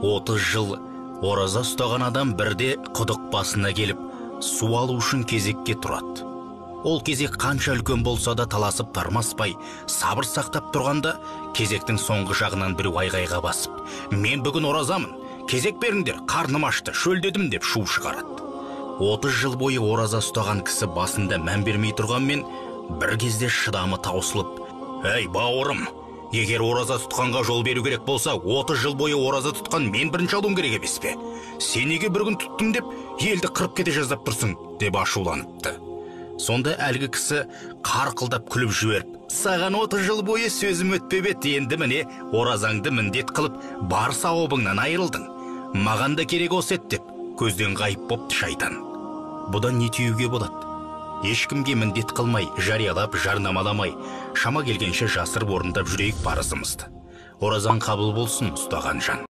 30 жыл ораза ұстаған адам бірде құдық басына келіп, су алу үшін кезекке тұрады. Ол кезек қанша үлкен болса да таласып тармаспай, сабыр сақтап тұрғанда, кезектің соңғы жағынан біреу айғайға басып, «Мен бүгін оразамын, кезек беріңдер, қарным ашты, шөлдедім» деп шу шығарады. 30 жыл бойы ораза ұстаған кісі басында мән бермей тұрғанмен, бір кезде шыдамы таусылып, «Әй, бауырым, егер ораза тұтқанға жол беру керек болса, 30 жыл бойы ораза тұтқан мен бірінші алуым керек емес пе? Сен неге бір күн тұттым деп елді қырып кете жаздап тұрсың?» деп ашуланыпты. Сонда әлгі кісі қарқылдап күліп жіберіп, «Саған 30 жыл бойы сөзім өтпеп еді, енді міне оразаңды міндет қылып, бар сауабыңнан айырылдың. Маған да керек осы еді» деп көзден ғайып бопты шайтан. Бұдан не түюге болады? Ешкімге міндет қылмай, жариялап, жарнамаламай, шама келгенше жасырып орындап жүрейік парызымызды. Оразаң қабыл болсын, ұстаған жан.